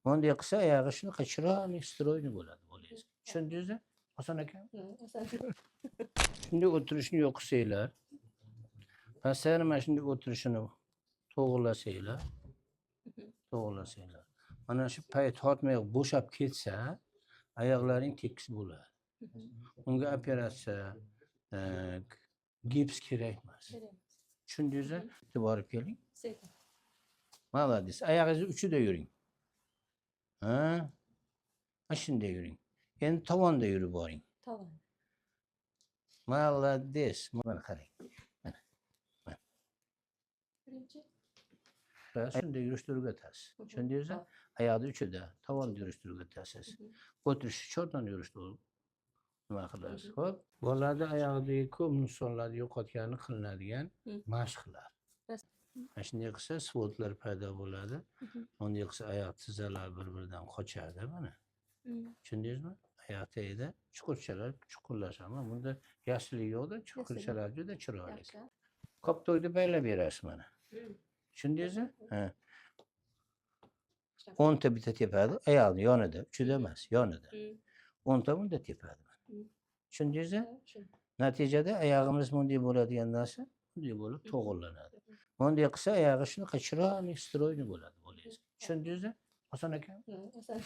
Bunday qilsa, oyog'i shunaqa chiroyli, стройный bo'ladi bolangiz. Tushundingizmi? Oson ekan. Shunday o'tirishni yo'q qilsanglar, постоянно mana shunday o'tirishini to'g'irlasanglar, to'g'irlasanglar. Mana shu payt tortmay bo'shab ketsa, oyoqlaring tekis bo'ladi. Unga operatsiya, gips kerak emas. Kerak emas. Tushundingizmi? Borib keling. Sekin. Молодец. Oyog'ingizni uchida yuring. Ha? Mana shunday yuring. Endi tovonda yurib boring. Tovon. Молодец. Mana qarang. Mana. Birinchi. Shunday yurishni o'rgatasiz. Tushundingizmi? Oyoqni uchida, tovonda yurishni o'rgatasiz. O'tirishni cho'rdan yurishni nima qilasiz. Xo'p, bolalarni oyog'idagi ko'p nuqsonlarni yo'qotgani qilinadigan mashqlar. Mana shunday qilsa, свод lar paydo bo'ladi. Bunday qilsa, oyoq tizzalar bir-biridan qochadi mana. Tushundingizmi? Oyoq tagida chuqurchalar chuqurlashadi. Bunda yaxshilik yo'qda, chuqurchalar juda chiroyli. Yaxshi. Koptokni baylab berasiz mana. Tushundingizmi? Ha. 10 ta bitta tepadi, oyog'ni yonida, uchida emas, yonida. 10 ta bunda tepadi. Tushundingizmi? Ha, tushundim. Natijada oyog'imiz bunday bo'ladigan narsa bunday bo'lib to'g'irlanadi. Bunday qilsa, oyog'i shunaqa chiroyli, стройный bo'ladi bolangiz. Tushundingizmi? Oson ekan. Oson.